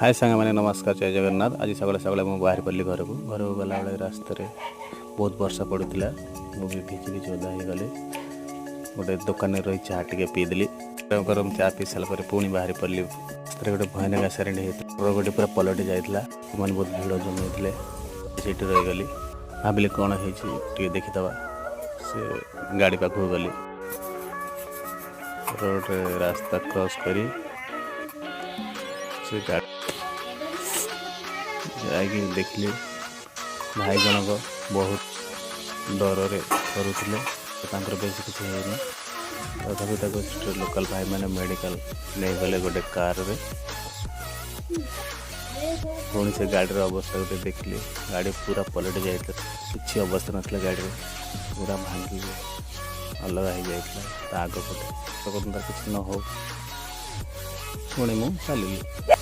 ହାଏ ସାଙ୍ଗମାନେ, ନମସ୍କାର, ଜୟ ଜଗନ୍ନାଥ। ଆଜି ସକାଳେ ସକାଳେ ମୁଁ ବାହାରି ପଡ଼ିଲି ଘରକୁ। ଘରକୁ ଗଲାବେଳେ ରାସ୍ତାରେ ବହୁତ ବର୍ଷା ପଡ଼ୁଥିଲା। ମୁଁ ବି ଭିଜି ଭିଜି ଓଦା ହେଇଗଲି। ଗୋଟେ ଦୋକାନରେ ରହି ଚା ଟିକେ ପିଇଦେଲି। ଗରମ ଗରମ ଚା ପିଇ ସାରିଲା ପରେ ପୁଣି ବାହାରି ପଡ଼ିଲି। ରାସ୍ତାରେ ଗୋଟେ ଭୟାନକ ଆକ୍ସିଡେଣ୍ଟ ହେଇଥିଲା। ଟ୍ରକ୍ ଗୋଟେ ପୁରା ପଲଟି ଯାଇଥିଲା। ସେମାନେ ବହୁତ ଭିଡ଼ ଜମେଇଥିଲେ। ସେଇଠି ରହିଗଲି। ଭାବିଲି କ'ଣ ହେଇଛି, ଟିକେ ଦେଖିଦେବା। ସେ ଗାଡ଼ି ପାଖକୁ ଗଲି। ରୋଡ଼ରେ ରାସ୍ତା କ୍ରସ୍ କରି ସେ ଗାଡ଼ି ଯାଇକି ଦେଖିଲି, ଭାଇ ଜଣକ ବହୁତ ଡରରେ ଥରୁଥିଲେ। ତାଙ୍କର ବେଶୀ କିଛି ହେଇନି। ତଥାପି ତାକୁ ସେଠି ଲୋକାଲ୍ ଭାଇମାନେ ମେଡ଼ିକାଲ ନେଇଗଲେ ଗୋଟେ କାରରେ। ପୁଣି ସେ ଗାଡ଼ିର ଅବସ୍ଥା ଗୋଟେ ଦେଖିଲି। ଗାଡ଼ି ପୁରା ପଲଟି ଯାଇଥିଲା। କିଛି ଅବସ୍ଥା ନଥିଲା ଗାଡ଼ିରେ। ପୁରା ଭାଙ୍ଗି ଅଲଗା ହେଇଯାଇଥିଲା ତା ଆଗ ପଟେ। ତାର କିଛି ନ ହଉ। ପୁଣି ମୁଁ ଚାଲିଲି।